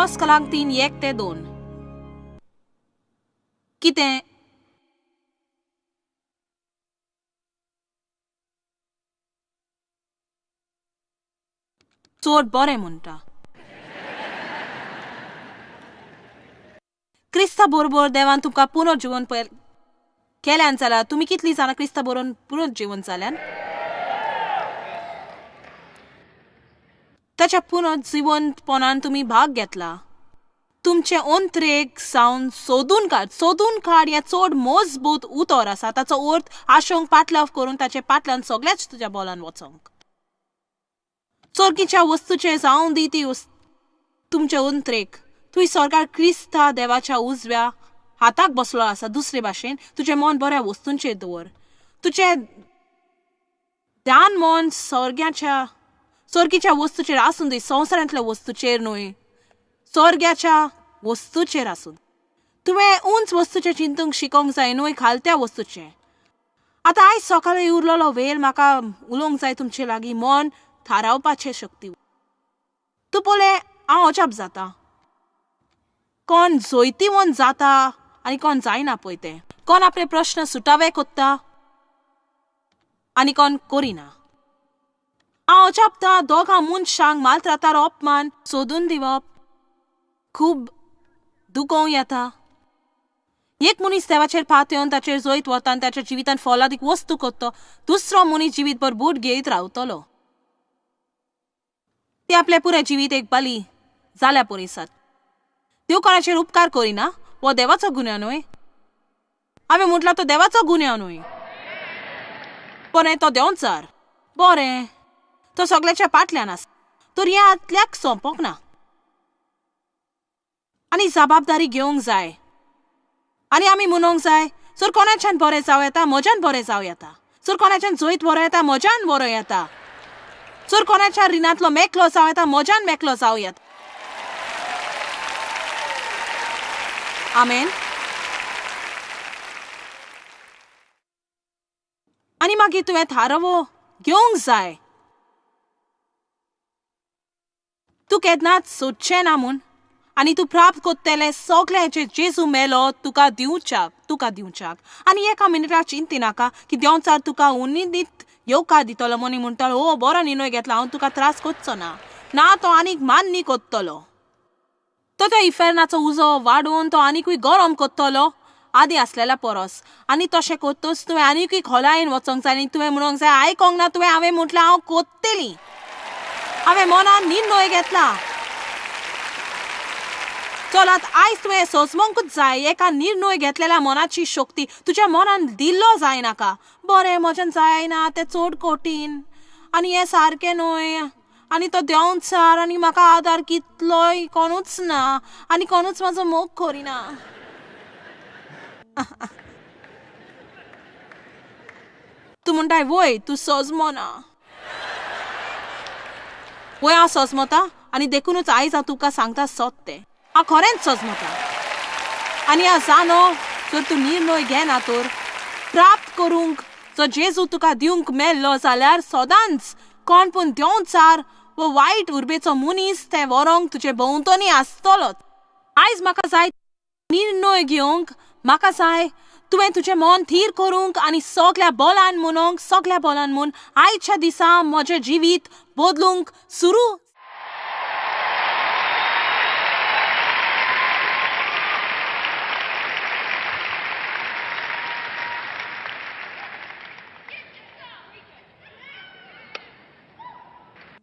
कोलोस्कलांक 3:1-2. कितें? चड बरें म्हणटा. क्रिस्ता बरोबर देवान तुमकां पुनर्जिवन केल्यान जाल्यार तुमी कितलीं जाणां क्रिस्ता बरोबर पुनर्जिवन जाल्यान? ताच्या पुनर्जिवनपणान तुमी भाग घेतला. तुमचे अंतरेक सावन सोदून काड. सोदून काड हें चड मजबूत उतर आसा. ताचो अर्थ आशोंक पाटलाव करून ताचे पाटल्यान सगळ्याच तुज्या बोलान वचोंक. चोरकीच्या वस्तूचें जावं दी ती तुमचे अंतरेक. तुवें सरकार क्रिस्ता देवाच्या उजव्या हाताक बसलो आसा. दुसरे भाशेन तुजें मन बऱ्या वस्तूंचेर दवर. तुजें ध्यान मन स्वर्गाच्या स्वर्गीच्या वस्तूचेर आसूं दी, संवसारांतल्या वस्तूचेर न्हय, स्वर्गाच्या वस्तूचेर आसूं. तुवें उंच वस्तूचें चिंतूंक शिकोंक जाय न्हय खालत्या वस्तूचें. आतां आयज सकाळीं उरलेलो वेळ म्हाका उलोवंक जाय तुमचे लागीं मन थारावपाचें शक्ती. तूं पळय हांव अजाप जाता, कोण जैतिवंत जाता आनी कोण जायना पळय तें. कोण आपले प्रश्न सुटावे कोत्ता आनी कोण करिना. हांव अजापता दोगां मनशांक मालत्रातार अपमान सोदून दिवप खूब दुखोवं येता. एक मनीस देवाचेर पातयेवन ताचेर जैत वता आनी ताच्या जिवितान फलादीक वस्तू कोत्तो, दुसरो मनीस जिवीतभर बूट घेयत रावतलो. ते आपलें पुराय जिवीत एक बली जाल्या परिसात. देव कोणाचेर उपकार करिना हो देवाचो गुन्यांव न्हय. हांवें म्हटलां तो देवाचो गुन्यांव न्हय, बरें तो देंवचार, बरें तो सगळ्याच्या पाटल्यान आसा, तर ह्या आतल्याक सोंपोंक ना. आनी जबाबदारी घेवंक जाय आनी आमी म्हणूंक जाय, सर कोणाच्यान बरें जावं येता म्हज्यान बरें जावं येता, सर कोणाच्यान जैत बरो येता म्हज्यान बरो येता, सर कोणाच्या रिणांतलो मेकलो जावं येता म्हज्यान मेकलो जावं येता. आमेन. आनी मागीर तुवें थारावो घेवंक जाय, तूं केन्नाच सोदचें ना म्हूण, आनी तूं प्राप्त कोत्तेलें सगळें जें जेजू मेलो तुका दिवच्याक, तुका दिवच्याक. आनी एका मिनटाक चिंतिनाका की देंवचार तुका उन्नीत येवकार दितलो म्हूण म्हणटलो, हो बरो निर्णय घेतला, हांव तुका त्रास कोच्चो ना. ना, तो आनीक मान्य कोत्तलो. तो त्या इफेर्नाचो उजो वाडोवन तो आनीकूय गरम कोत्तलो आदी आसलेल्या परस. आनी तशें कोत्तच तुवें आनीकूय खोलायेन वचोंक जाय आनी तुवें म्हणूंक जाय, आयकोंक ना तुवें, हांवें म्हटलें हांव कोत्तेली, हांवें मनान निर्णय घेतला. चलात आयज तुवें सोजमोंकूच जाय एका निर्णय घेतलेल्या मनाची शक्ती तुज्या मनान दिल्लो जायनाका. बरें म्हज्यान जायना तें चड कठीण आनी हें सारकें न्हय आनी तो देंवचार आनी म्हाका आदार कितलोय कोणूच ना आनी कोणूच म्हाजो मोग करिना. तूं म्हणटाय वय तूं सोजमोना, वय हांव सोजमोता आनी देखुनूच आयज हांव तुका सांगता सोद तें. हांव खरेंच सोजमोता आनी हांव जाणो जर तूं निर्णय घेना तर प्राप्त करूंक जो जेजू तुका दिवंक मेल्लो जाल्यार सदांच कोण पूण देंवचार वो वायट उर्बेचो मनीस तें व्हरोंक तुजे भोंवतणी आसतलोच. आयज म्हाका जाय निर्णय घेवंक, म्हाका जाय तुवें तुजें मन थीर करूंक आनी सगल्या बोलान म्हणूंक, सगल्या बोलान म्हूण आयच्या दिसा म्हजें जिवीत बदलूंक सुरू.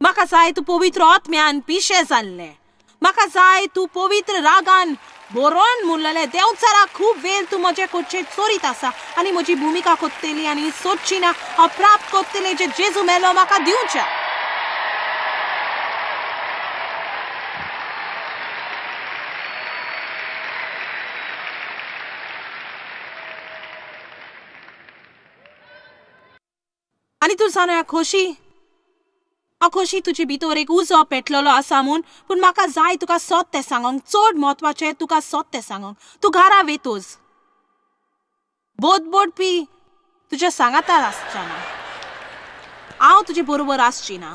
म्हाका जाय तूं पवित्र आत्म्यान पिशें जाल्लें, म्हाका जाय तूं पवित्र रागान बरोवन म्हणलेलें, देंवचारा खूब वेळ तूं म्हजे कोडचेर चोरीत आसा आनी म्हजी भुमिका कोत्तेली आनी सोदची ना, हांव प्राप्त कोत्तेलें जें जेजू मेलो म्हाका दिवच्या. आनी तूं जाणा खोशी, हांव खोशी तुजे भितर एक उजो पेटलेलो आसा म्हूण, पूण म्हाका जाय तुका सोद तें सांगोंक, चड म्हत्वाचें तुका सोद तें सांगोंक. तूं घरा वेतोच बोदबोडपी तुज्या सांगातार आसच्या ना, हांव तुजे बरोबर आसची ना,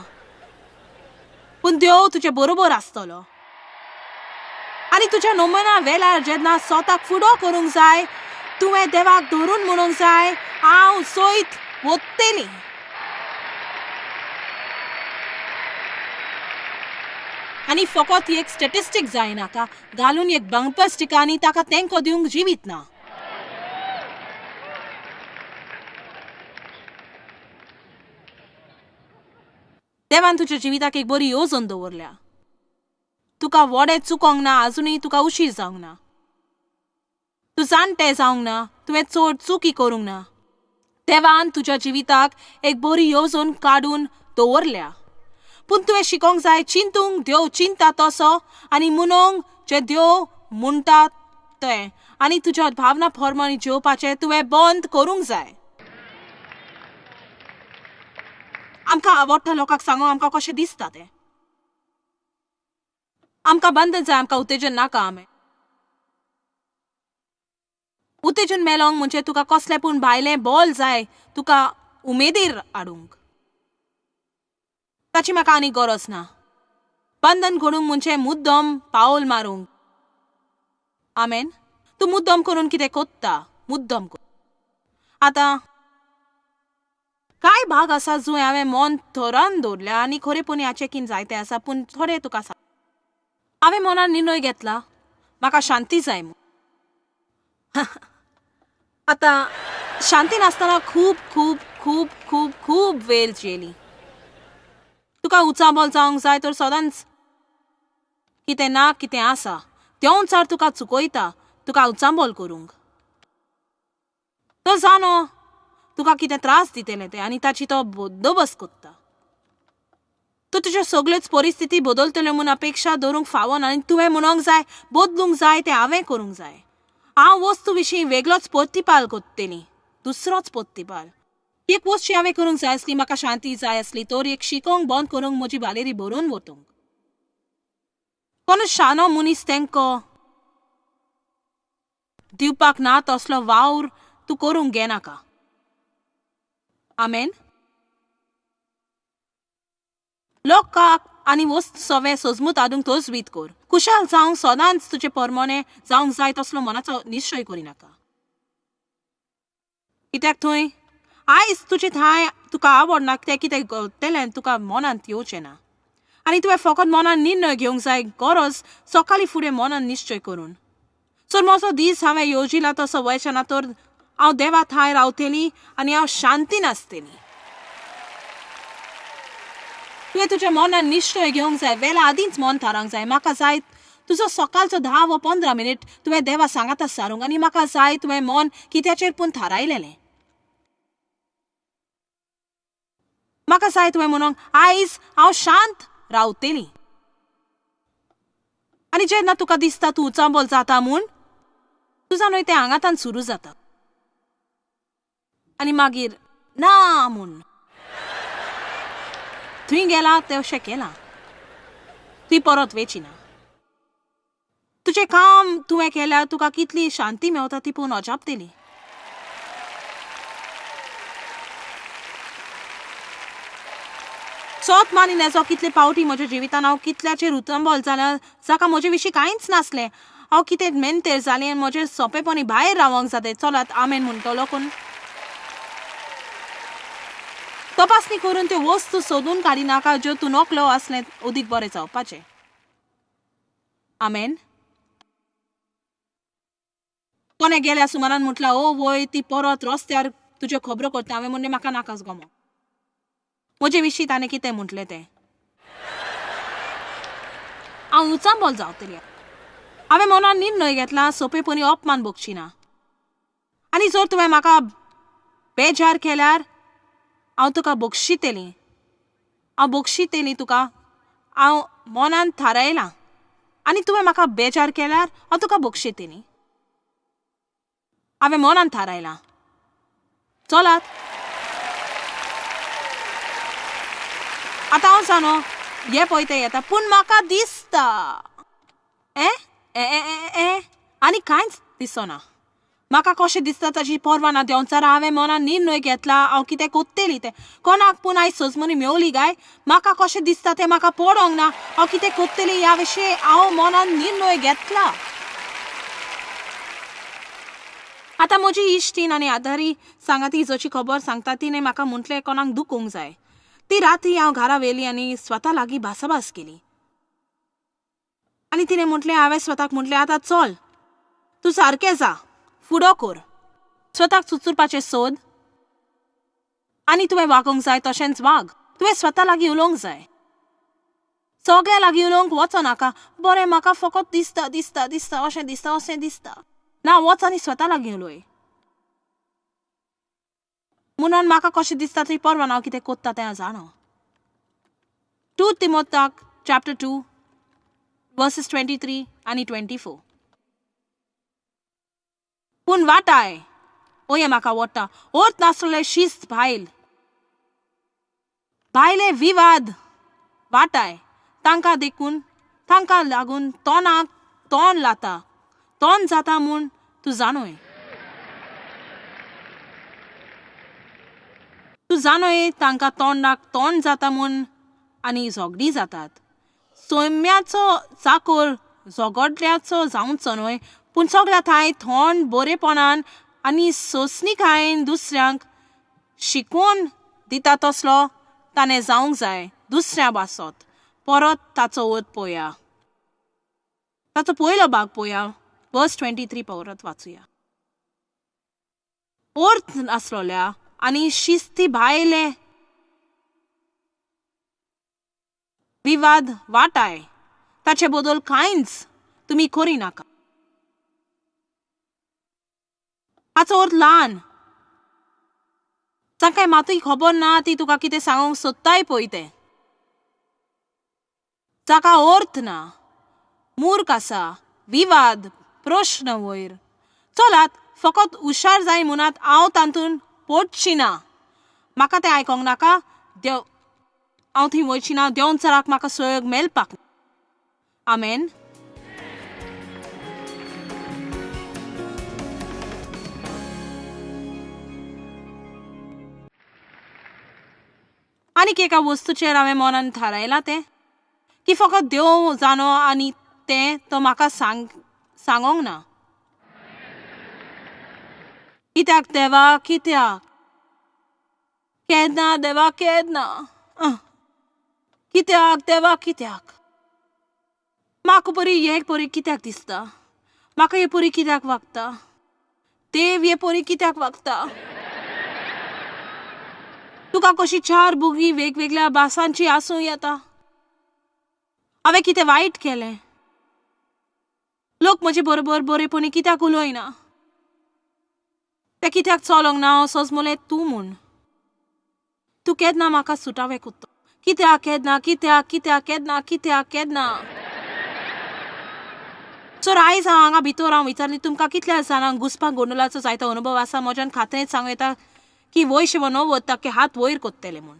पूण देव तुजे बरोबर आसतलो. आनी तुज्या नमुना वेळार जेन्ना स्वताक फुडो करूंक जाय, तुवें देवाक धरून म्हणूंक जाय, हांव सयत वतली. आनी फकत एक स्टेटिस्टीक जायनाका घालून एक बंपर स्टिका आनी ताका तेंको दिवंक जिवीत ना. देवान तुज्या जिविताक एक बरी येवजण दवरल्या. तुका वडे चुकोंक ना, आजुनूय तुका उशीर जावंक ना, तूं जाणटे जावंक ना, तुवें चड चुकी करूंक ना. देवान तुज्या जिविताक एक बरी येवजण काडून दवरल्या. पूण तुवें शिकोंक जाय चिंतूंक देव चिंता तसो आनी म्हणूंक जें देव म्हणटा तें, आनी तुज्या भावना प्रमाणे जेवपाचें तुवें बंद करूंक जाय. आमकां आवडटा लोकांक सांगूंक आमकां कशें दिसता तें. आमकां बंधन जाय, आमकां उत्तेजन नाका. आमी उत्तेजन मेलोंक म्हणजे तुका कसलें पूण भायलें बॉल जाय तुका उमेदीर हाडूंक. ताची म्हाका आनी गरज ना. बंधन करूंक म्हणजे मुद्दम पावल मारूंक. आमेन. तूं मुद्दम करून कितें कोत्ता, मुद्दम कर. आतां कांय भाग आसा जंय हांवें मन थरान दवरल्या आनी खरेपणी हाचें कितें जायतें आसा, पूण थोडें तुका सांग. हांवें मनान निर्णय घेतला, म्हाका शांती जाय म्हूण. आतां शांती नासतना खूब खूब खूब खूब खूब वेळ जेली. तुका उचांबळ जावंक जाय तर सदांच कितें ना कितें आसा तेंवचार तुका चुकयता, तुका उचांबळ करूंक. तो जाणो तुका कितें त्रास दितलें तें आनी ताची तो बंदोबस्त करता. तूं तुज्यो सगळ्योच परिस्थिती बदलतल्यो म्हूण अपेक्षा दवरूंक फावना आनी तुवें म्हणूंक जाय बदलूंक जाय तें हांवें करूंक जाय. हांव वस्तू विशीं वेगळोच प्रतिपाल करतली, दुसरोच प्रतिपाल. एक वस्तू हांवें करूंक जाय आसली, म्हाका शांती जाय आसली तर एक शिकोंक बंद करूंक म्हजी बालेरी भरून वतूंक. कोणूच शानो मनीस तेंको दिवपाक ना तसलो वावर तूं करूंक घेनाका. आमेन. लोकांक आनी वस्त सवे सजमूत हाडूंक तजवीत कर. खुशाल जावंक सदांच तुजे परमोने जावंक जाय तसलो मनाचो निश्चय करिनाका. कित्याक थंय आयज तुजे थंय तुका आवडना तें कितें घडटलें तुका मनांत येवचें ना. आनी तुवें फकत मनान निर्णय घेवंक जाय गरज सकाळीं फुडें मनान निश्चय करून. सर म्हजो दीस हांवें येवजिला तसो वयचें ना तर हांव देवा थंय रावतली आनी हांव शांतीन आसतली. तुवें तुज्या मनान निश्चय घेवंक जाय, वेळा आदींच मन थारावंक जाय. म्हाका जाय तुजो सकाळचो 10 वा 15 मिनीट तुवें देवा सांगाता सारूंक आनी म्हाका जाय तुवें मन कित्याचेर पूण थारायलेलें. म्हाका जाय तुवें म्हणूंक आयज हांव शांत रावतली. आनी जेन्ना तुका दिसता तूं उचांबळ जाता म्हूण, तुजा न्हय तें आंगातान सुरू जाता आनी मागीर ना म्हूण थंय गेला तें अशें केलां, थंय परत वेची ना. तुजें काम तुवें केल्यार तुका कितली शांती मेवता ती पळोवन अजापतली. सोत मानी नेजो कितले पावटी म्हज्या जिवितान हांव कितल्याचेर उचंबळ जाल्यार जाका म्हजे विशीं कांयच नासलें. हांव कितें मेनतेर जालें आनी म्हजें सोंपेपणी भायर रावंक जाता. चलात आमेन म्हणटलो कोण. तपासणी करून त्यो वस्तू सोदून काडिनाका ज्यो तूं नकलो आसलें अदीक बरें जावपाचें. आमेन. कोणें गेल्या सुमारान म्हटलां, ओ वय ती परत रस्त्यार तुज्यो खबरो करता. हांवें म्हणलें म्हाका नाकाच गमो. म्हजे विशीं ताणें कितें म्हटलें तें. हांव उचांबळ जावतलें. हांवें मनान निर्णय घेतला सोंपेपणी अपमान भोगची ना. आनी जर तुवें म्हाका बेजार केल्यार हांव तुका बक्षितली. हांव बक्षितली तुका. हांव मनान थारायलां आनी तुवें म्हाका बेजार केल्यार हांव तुका बक्षितली. हांवें मनान थारायलां. चलात आतां हांव जाणो हे पळय तें येता, पूण म्हाका दिसता ए ए ए ए आनी कांयच दिसना. म्हाका कशें दिसता ताची पर्वा ना देंवचारा, हांवें मनान निर्णय घेतला हांव कितें कोत्तेली तें. कोणाक पूण आयज सजमनी मेवली गाय, म्हाका कशें दिसता तें म्हाका पडोंक ना, हांव कितें कोत्तेली ह्या विशयी हांव मनान निर्णय घेतला. आतां म्हजी इश्टीन आनी आदारी सांगाती हिजोची खबर सांगता, तिणें म्हाका म्हटलें कोणाक दुखूंक जाय. ती राती हांव घरा व्हेली आनी स्वता लागीं भासाभास केली आनी तिणें म्हटलें, हांवें स्वताक म्हटलें आतां चल तूं सारकें जा, फुडो कर, स्वताक चुचुरपाचें सोद आनी तुवें वागोंक जाय तशेंच वाग. तुवें स्वता लागीं उलोवंक जाय, सगळ्या लागीं उलोवंक वचो नाका. बरें म्हाका फकत दिसता दिसता दिसता अशें दिसता अशें दिसता ना, वच आनी स्वता लागीं उलय. म्हणून म्हाका कशें दिसता थंय परवा हांव कितें कोत्ता तें जाणा. 2 तिमोताक चॅप्टर 2 वर्सीस 23 आनी 24. पूण वाटाय ओये म्हाका वता अर्थ नासलें शिस्त भायल भायले विवाद वाटाय, तांकां देखून तांकां लागून तोंडाक तोंड लाता, तोंड जाता म्हूण तूं जाणोय. तूं जाणोय तांकां तोंडाक तोंड जाता म्हूण आनी झगडीं जातात. सैम्याचो चाकोर झगडल्याचो जावचो न्हय, पूण सगळ्या थांय थोंड बरेपणान आनी सोंसणीकायेन दुसऱ्यांक शिकोवन दिता तसलो ताणें जावंक जाय दुसऱ्या बासत. परत ताचो अर्थ पळोवया, ताचो पयलो भाग पळोवया, वर्स 23 परत वाचुया. अर्थ नासलोल्या आनी शिस्ती भायले विवाद वाटाय, ताचे बदल कांयच तुमी करिनाका. हाचो अर्थ ल्हान, तांकां मातूय खबर ना ती तुका कितें सांगूंक सोदताय पळय तें, जाका अर्थ ना, मूर्ख आसा, विवाद प्रश्न वयर. चलात फकत हुशार जाय म्हणात, हांव तातूंत पडची ना, म्हाका तें आयकोंक नाका, देव हांव थंय वयची ना, देंवचाराक म्हाका सहयोग मेळपाक. आमेन. आनीक एका वस्तूचेर हांवें मनान थारायलां तें की फकत देव जाणो आनी तें तो म्हाका सांगोंक ना. कित्याक देवा, कित्याक केन्ना देवा, केन्ना कित्याक देवा, कित्याक म्हाका परी हे परी कित्याक दिसता, म्हाका हे परी कित्याक वागता देव, हे परी कित्याक वागता. तुका कशी 4 भुरगीं वेगवेगळ्या भासांची आसूं येता. हांवें कितें वायट केलें? लोक म्हजे बरोबर बरेपणी कित्याक उलयना, तें कित्याक चलोंक ना सजमलें तूं म्हूण. तूं केन्ना म्हाका सुटावें कोत्तो, कित्याक केन्ना, कित्याक कित्याक केन्ना, कित्याक केन्ना. सर आयज हांव हांगा भितर हांव विचारली तुमकां कितल्या जाणांक घुसपा गोंदळाचो जायतो अनुभव आसा. म्हज्यान खात्रेन सांगूं येता की वयशे व 90 टक्के हात वयर कोत्तले म्हूण.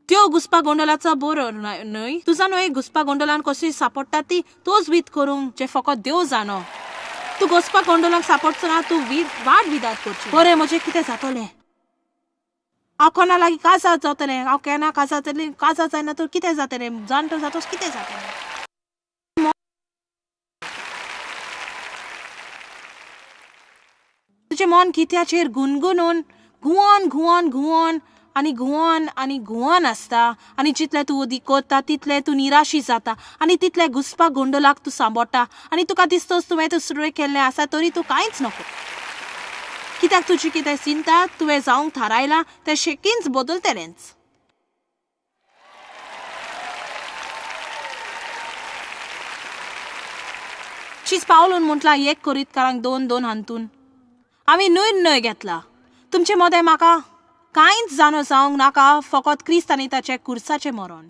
त्यो घुसपा गोंदळाचो बरो न्हय, तुजा न्हय घुसपा गोंदळान कशी सापडटा ती तोच वीत करूंक जे फकत देव जाणो. तूं घुसपा गोंदळाक सापडचो ना, तूं वाट विदात करची. बरें म्हजें कितें जातलें, हांव कोणा लागीं काजार जातलें, हांव केन्ना काजार जातलें, काजार जायना तर कितें जातलें, जाणटो जातोच कितें जातलें. तुजें मन कित्याचेर गुणगुणून घुंवन घुंवन घुंवन आनी घुंवन आनी घुंवन आसता आनी जितलें तूं उदीक कोत्ता तितलें तूं निराशी जाता आनी तितलें घुसपा गोंदळाक तूं सांबोडटा आनी तुका दिसतोच तुवें तें सुरू केल्लें आसा तरी तूं कांयच नको. कित्याक तुजी कितें चिंता तुवें जावंक थारायलां तें शेकींच बदलतलेंच. शीस पावलून म्हटलां 1 कोरिंतकारांक 2:2 हातून हांवें निर्णय घेतला, तुमचे मदें म्हाका कांयच जाणो जावंक नाका, फकत क्रिस्त आनी ताचें कुर्साचें मरण.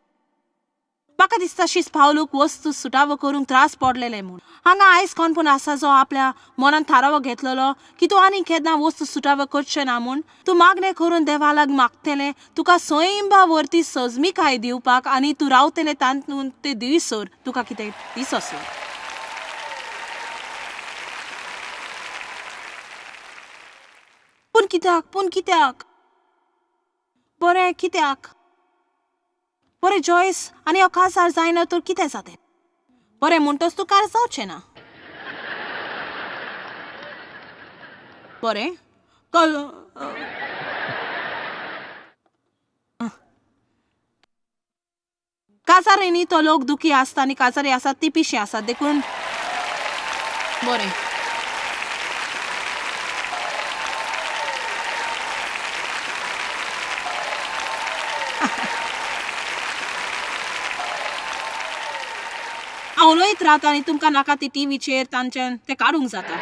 म्हाका दिसता शीस पावलूक वस्तू सुटावो करूंक त्रास पडलेले म्हूण. हांगा आयज कोण पूण आसा जो आपल्या मनान थारावो घेतलेलो की तूं आनी केन्ना वस्तू सुटावो करचें ना म्हूण. तूं मागणें करून देवाक मागतलें तुका सैंबा वरती सजमीकाय दिवपाक आनी तूं रावतलें तातूंत ते दिसर तुका कितें दिससर. कित्याक, पूण कित्याक? बरें कित्याक? बरें जॉयस, आनी हांव काजार जायना तर कितें जातें? बरें म्हणटच तूं काजार जावचें ना. बरें काजारी न्ही तो लोक दुखी आसता आनी काजारी आसात ती पिशी आसात, देखून बरें. हांव उलयत रावता आनी तुमकां नाका ती टिवीचेर तांच्यान तें काडूंक जाता.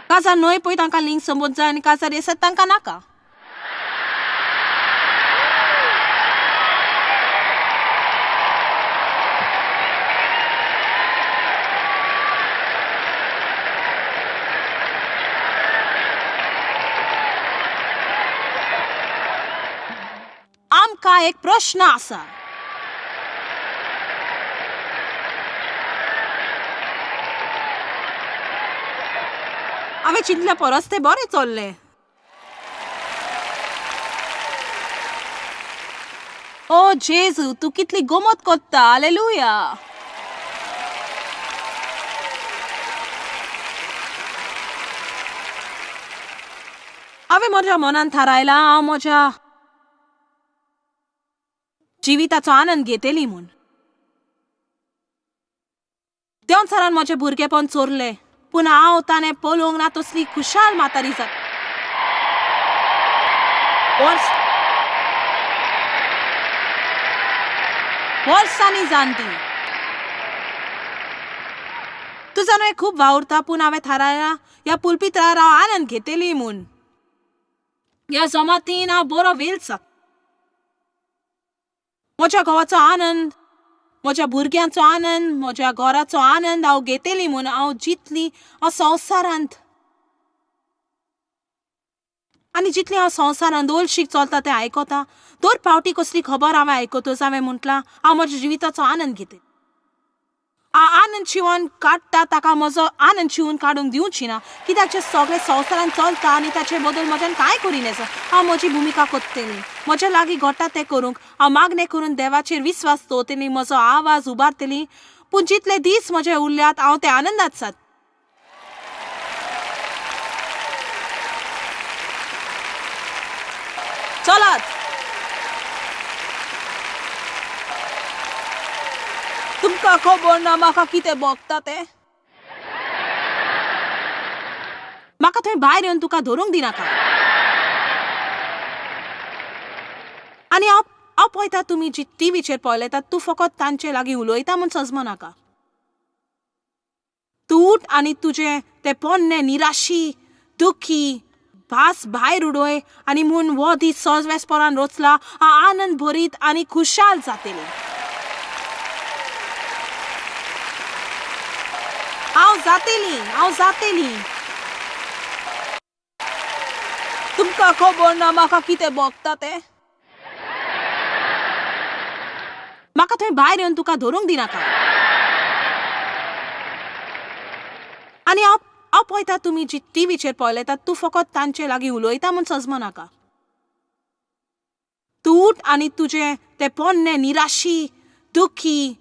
काजार न्हय पळय तांकां लिंग संबंद जाय आनी काजारी आसात तांकां नाका. आमकां एक प्रश्न आसा. हांवें चिंतल्या परस तें बरें चल्लें. ओ जेजू, तूं कितली गमत कोत्ता. हालेलुया. हांवें म्हज्या मनान थारायलां हांव म्हज्या जिविताचो आनंद घेतली म्हूण. देंवचारान म्हजें भुरगेपण चोरलें, पूण हांव ताणें पळोवंक ना तसली खुशाल म्हातारी जाता. वर्सांनी जाणटी तुजा न्हय खूब वावुरता, पूण हांवें थारायलां ह्या पुलपित्रार हांव आनंद घेतली म्हूण. ह्या जमातीन हांव बरो वेल जाता. म्हज्या घोवाचो आनंद, म्हज्या भुरग्यांचो आनंद, म्हज्या घराचो आनंद हांव घेतली म्हूण. हांव जितली हांव संवसारांत आनी जितली हांव संवसारांत ओलशीक चलता तें आयकता. दर पावटी कसली खबर हांवें आयकतच हांवें म्हटलां हांव म्हज्या जिविताचो आनंद घेते. आनंद शिंवन काडटा ताका म्हजो आनंद शिंवून काडूंक दिवची ना, कित्याक जें सगळें संवसारांत चलता आनी ताचे बदल म्हज्यान कांय करिनासता. हांव म्हजी भुमिका करतली, म्हज्या लागीं घडटा तें करूंक हांव मागणें करून देवाचेर विस्वास दवरतली, म्हजो आवाज उबारतली. पूण जितले दीस म्हजे उरल्यात हांव ते आनंदात जात. चलात. तुमकां खबर ना म्हाका कितें भोगता तें. म्हाका थंय भायर येवन तुका धरूंक दिनाका. आनी हांव हांव पळयता तुमी जी टिवीचेर पळयतात तूं फकत तांचे लागीं उलयता म्हूण सजमनाका. तूं उठ आनी तुजें तें पोन्नें निराशी दुखी भास भायर उडय आनी म्हूण हो दीस सजवेसपरान रचला आनंद भरीत आनी खुशाल जातली. हांव जातली, हांव जातली. तुमकां खबर ना म्हाका कितें भोगता तें. म्हाका थंय भायर येवन तुका धरूंक दिनाका. आनी हांव हांव पळयता तुमी जी टिवीचेर पळयतात तूं फकत तांचे लागीं उलयता म्हूण सजमनाका. तूं उठ आनी तुजें तें पोन्नें निराशी दुखी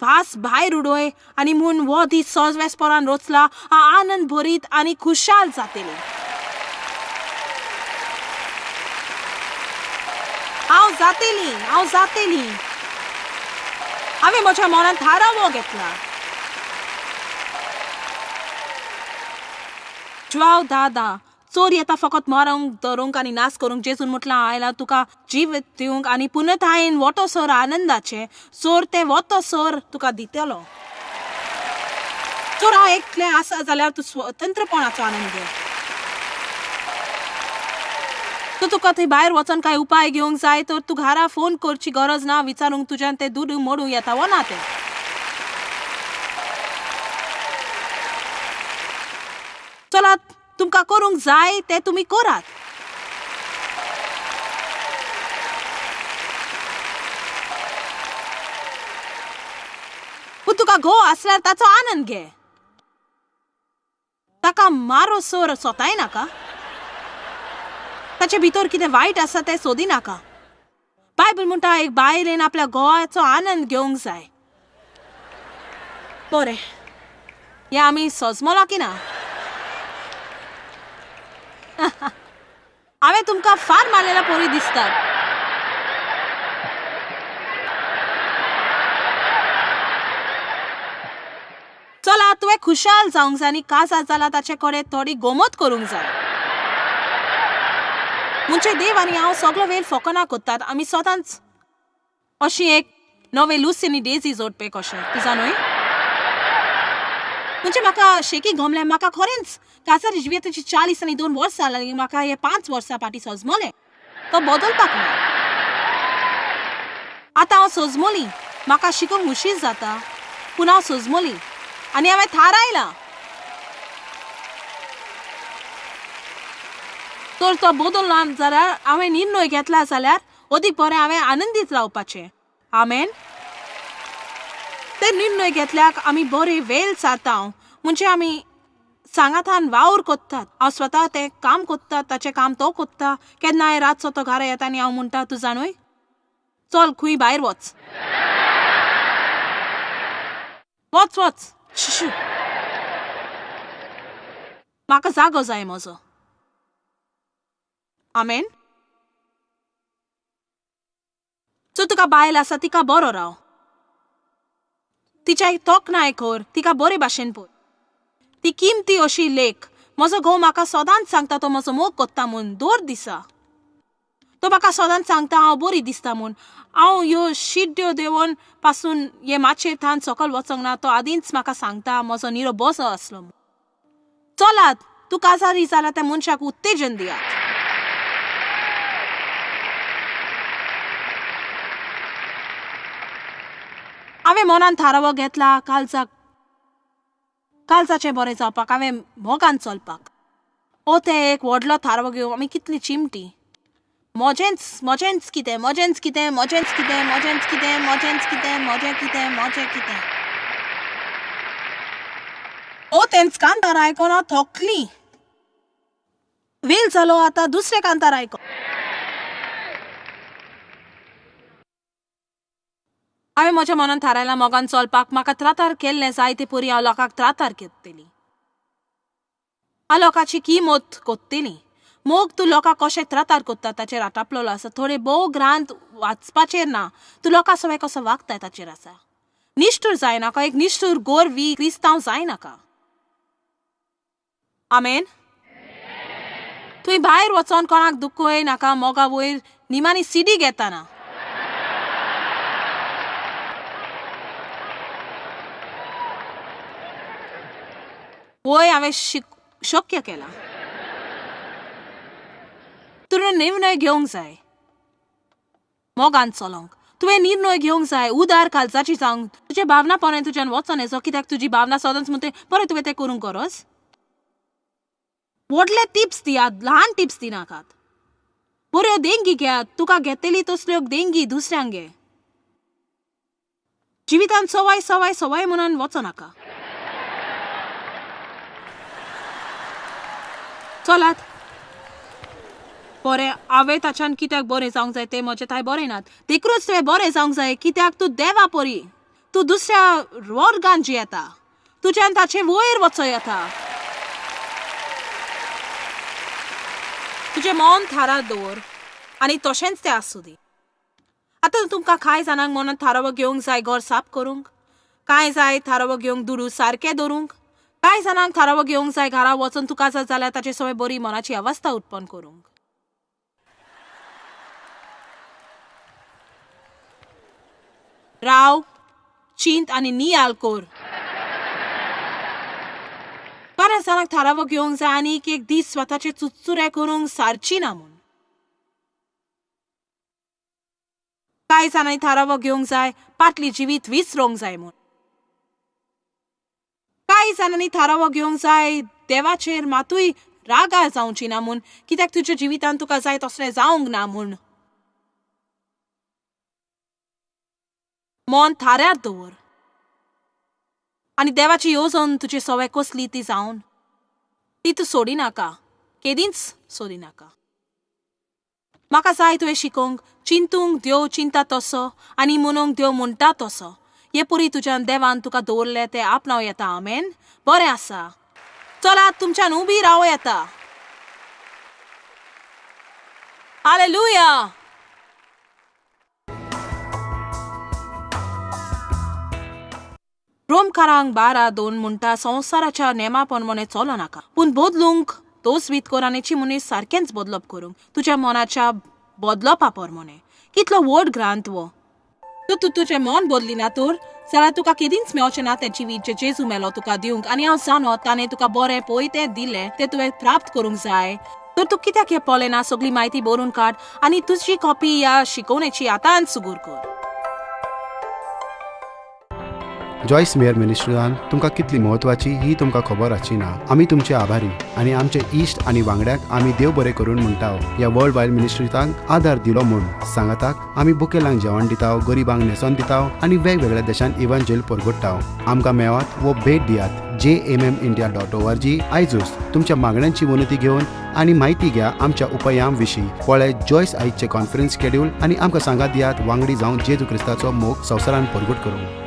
भास भायर उडय आनी म्हूण हो दीस सजवेसपरान रचला आनंद भरीत आनी खुशाल जातली. हांव जातली, हांव जातली. हांवें म्हज्या मनान थारावो घेतला. ज्वाव दादा, चोर येता फकत मारूंक, धरूंक आनी नाश करूंक. जेजून म्हटलां आयला तुका जीव दिवंक आनी पुनतायेन वतसर आनंदाचें. चोर तें वतसर तुका दितलो. चोर हांव एकलें आसा जाल्यार तूं स्वतंत्रपणाचो आनंद घे. तूं तुका थंय भायर वचोन कांय उपाय घेवंक जाय तर तूं घरा फोन करची गरज ना विचारूंक तुज्यान तें दुडू मोडूंक येता वो ना तें. चलात, तुमकां करूंक जाय तें तुमी करात. पूण तुका घोव आसल्यार ताचो आनंद घे. ताका ताका मारोसर सोताय नाका. ताचे भितर कितें वायट आसा तें सोदी नाका. बायबल म्हणटा एक बायलेन आपल्या घोवाचो आनंद घेवंक जाय. बरें, हें आमी सजमलां की ना? हांवें तुमकां फार मारलेल्या पोरी दिसतात. चला, तुवें खुशाल जावंक जाय आनी काजार जाला ताचे कडेन थोडी गोमत करूंक जाय. म्हणजे देव आनी हांव सगलो वेळ फकना करतात. आमी सदांच अशी एक नवे लुसी आनी डेजी जोडपे कशें, तुजा न्हय? म्हणजे म्हाका शेकी गमलें. म्हाका खरेंच काजारी जिविताची 40 आनी 2 वर्सां जालीं. म्हाका हे 5 वर्सां फाटीं सजमलें. तो बदलपाक ना. आतां हांव सजमली. म्हाका शिकूंक उशीर जाता, पूण हांव सजमली आनी हांवें थारायलां. तर तो बदलना जाल्यार, हांवें निर्णय घेतला जाल्यार अदीक बरें हांवें आनंदीत रावपाचें. आमेन. ते निर्णय घेतल्याक आमी बरे वेल सारता. म्हणजे आमी सांगातान वावर कोत्तात. हांव स्वता तें काम कोत्ता, ताचें काम तो कोत्ता. केन्नाय रातचो तो घरा येता आनी हांव म्हणटा, तूं जाणूय, चल खंय भायर वच, वच वच, शिशू, म्हाका जागो जाय म्हजो. आमेन. जर तुका बायल आसा तिका बरो राव, तिच्या तोखणाय कर, तिका बरे भाशेन पळय. ती किमती अशी लेख. म्हजो घोव म्हाका सदांच सांगता तो म्हजो मोग कोत्ता म्हूण. दर दिसा तो म्हाका सदांच सांगता हांव बरी दिसता म्हूण. हांव ह्यो शिड्ड्यो देंवन पासून हे माचयेर थावन सकयल वचोंक ना. तो आदींच म्हाका सांगता म्हजो निरो बसो आसलो म्हूण. चलात, तूं काजारी जाला त्या मनशाक उत्तेजन दियात. हांवें मनान थारावो घेतला कालजाक, कालजाचें बरें जावपाक, हांवें मोगान चलपाक. ओ तें एक व्हडलो थारावो घेवंक आमी कितली चिमटी. म्हजेंच म्हजेंच कितें, म्हजेंच कितें, म्हजेंच कितें, म्हजेंच कितें, म्हजेंच कितें, म्हजें कितें, म्हजें कितें. ओ तेंच कांतार आयकोन हांव थकली. वेळ जालो आतां दुसरें कांतार आयको. हांवें म्हज्या मनान थारायलां मोगान चलपाक. म्हाका त्रातार केल्लें जाय ते परी हांव लोकांक त्रातार करतली. हांव लोकांची किमत कोत्तली. मोग तूं लोकांक कशें त्रातार कोत्ता ताचेर आटापलेलो आसा. थोडे भोव ग्रांत वाचपाचेर ना, तूं लोकां सवें कसो वागताय ताचेर आसा. निश्ठूर जायनाका, एक निश्ठूर गोरवी क्रिस्तांव जायनाका. आमेन. तुवें भायर वचोन कोणाक दुखय नाका. मोगा वयर निमाणी सिडी घेताना. वय हांवें शक्य केलां. तुवें निर्णय घेवंक जाय मोगान चलोंक. तुवें निर्णय घेवंक जाय उदार कालजाची जावंक. तुजे भावना पोने तुज्यान वचोन येचो, कित्याक तुजी भावना सदांच म्हणटे बरें तुवें तें करूंक गरज. व्हडले टिप्स दियात, ल्हान टिप्स दिनाकात. बऱ्यो देंगी घेयात, तुका घेतली तसल्यो देंगी दुसऱ्यांक घे. जिवितान सवाय सवाय सवाय म्हणून वचो नाका. चलात, बरें हांवें ताच्यान कित्याक बरें जावंक जाय तें म्हजें थांय बरें नात. देखूनच तुवें बरें जावंक जाय, कित्याक तूं देवा परी, तूं दुसऱ्या वर्गान जियेता, तुज्यान ताचे वयर वचो येता. तुजें मन थारार दवर आनी तशेंच तें आसूं दी. आतां तुमकां कांय जाणांक मनान थारावो घेवंक जाय घर साफ करूंक, कांय जाय थारावो घेवंक दुडू सारकें दवरूंक, कांय जाणांक थारावो घेवंक जाय घरा वचून तुका जाय जाल्यार ताचे सगळें बरी मनाची अवस्था उत्पन्न करूंक. राव, चिंत आनी नियाळ कर. बऱ्याच जाणांक थारावो घेवंक जाय आनी एक दीस स्वताचे चुरचुरे करूंक सारची ना म्हूण. कांय जाणांनी थारावो घेवंक जाय पाटली जिवीत विसरोंक जाय म्हूण. कांय जाणांनी थारावो घेवंक जाय देवाचेर मातूय रागार जावची ना म्हूण, कित्याक तुज्या जिवितांत तुका जाय तसलें जावंक ना म्हूण. मन थाऱ्यार दवर आनी देवाची येवजण तुजे सवय कसली ती जावन. ती तूं सोडिनाका, केदींच सोडिनाका. म्हाका जाय तुवें शिकोवंक, चिंतूंक देव चिंता तसो आनी म्हणूंक देव म्हणटा तसो. हे पुरी तुज्यान देवान तुका दवरलें तें आपणाव येता. आमेन. बरें आसा, चलात तुमच्यान उबी रावं येता. हालेलुया. रोमकारांक 12:2 म्हणटा, संवसाराच्या नेमा प्रमाणे चलो नाका, पूण बदलूंक तोच कर आनी मनीस सारकेंच बदलप करूंक तुज्या मनाच्या बदलपा प्रमाणे. कितलो व्हड ग्रांत वो. तर तूं तुजें मन बदलिना तर जाल्यार तुका केदींच मेळचें ना तें जिवीत जें जेजू मेलो तुका दिवंक. आनी हांव जाणो ताणें तुका बरें पळय तें दिलें, तें तुवें प्राप्त करूंक जाय. तर तूं कित्याक हें पळयना? सगळी म्हायती बरोवन काड आनी तुजी कॉपी ह्या शिकोवणेची आतांच सुगूर कर. जॉयस मेयर मिनिस्ट्रीन तुमकां कितली म्हत्वाची ही तुमकां खबर आसची ना. आमी तुमचे आभारी आनी आमचे इश्ट आनी वांगड्याक आमी देव बरें करून म्हणटा ह्या वर्ल्ड वायड मिनिस्ट्रीतांक आदार दिलो म्हूण. सांगाताक आमी बुकेलांक जेवण दिता, गरिबांक न्हेसोन दिता आनी वेगवेगळ्या देशांत इव्हांजेल परगट्टा. आमकां मेळात वो भेट दियात jmmindia.org. आयजूच तुमच्या मागण्यांची विनंती घेवन आनी म्हायती घ्या आमच्या उपायां विशीं. पळय जॉयस आयजचे कॉन्फरन्स शेड्यूल आनी आमकां सांगात दियात वांगडी जावन जेजू क्रिस्ताचो मोग संवसारान परगट करूंक.